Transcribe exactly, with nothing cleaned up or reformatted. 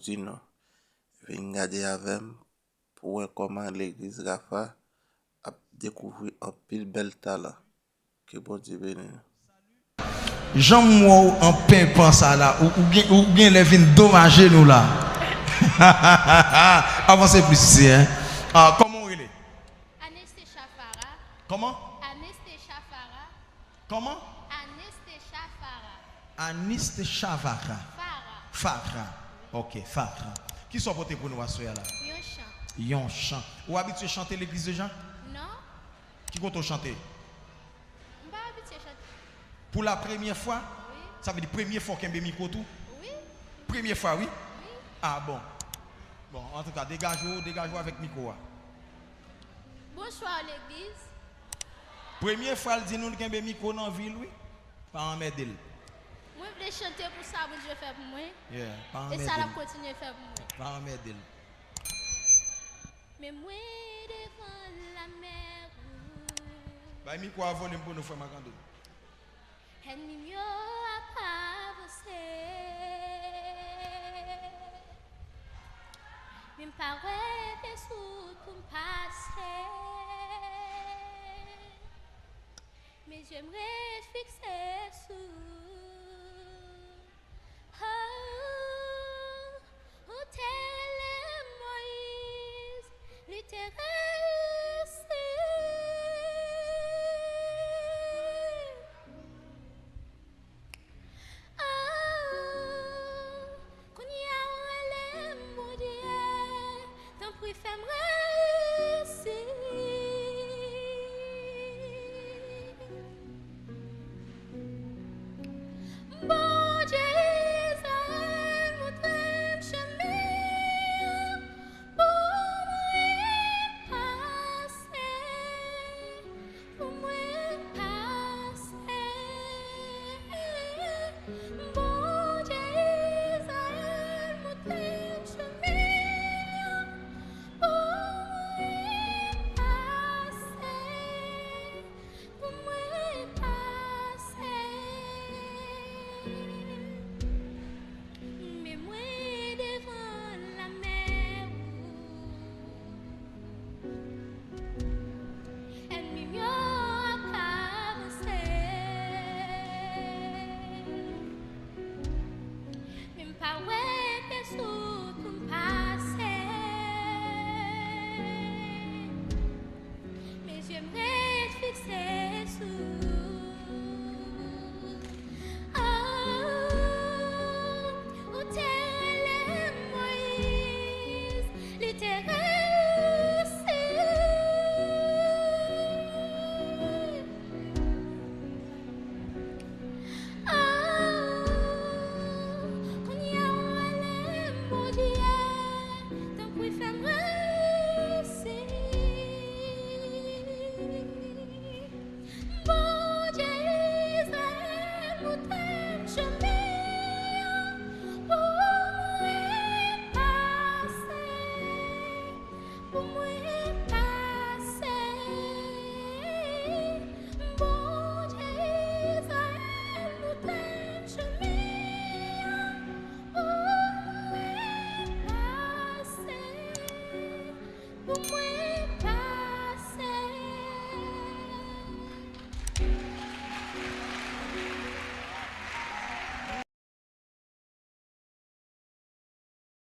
Di nou. Vin gade avè m pou wè kòman legliz Rafa ap dekouvri anpil bèl talan. Ke Bondye beni nou. Jan m wè w an penpan sa la, ou, ou gen, ou gen lè vin domaje nou la. Avanse plis isi, en. Ah, kòman w rele? Anestesia Farah. Kòman? Anestesia Farah. Kòman? Anestesia Farah. Anestesia Farah. Farah. Farah. Ok, Farah. Kisa w pote pou nou aswè a la? Yon chan. Yon chan. Ou abitye chante legliz deja? Non. Ki kote w chante? M pa abitye chante. Pou la premyè fwa? Wi. Sa vle di premye fwa w kenbe mikwo tou? Wi. Premye fwa, wi? Wi. Ah bon. Bon, antouka, degaje w, degaje w avèk mikwo a. Bonswa, legliz. Premye fwa l di nou l kenbe mikwo nan vi l, wi. Pa anmède l. Mwen vle chante pou sa Bondye fè pou mwen. Yeah, pa anmède l. E sa l ap kontinye fè pou mwen. Pa anmède l. Men mwen devan lamè wout. Bay mikwo a volim pou nou, frè Marc-André. Ènmi m yo ap avanse. Men m pa wè pye sou wout pou m pase. Men zye m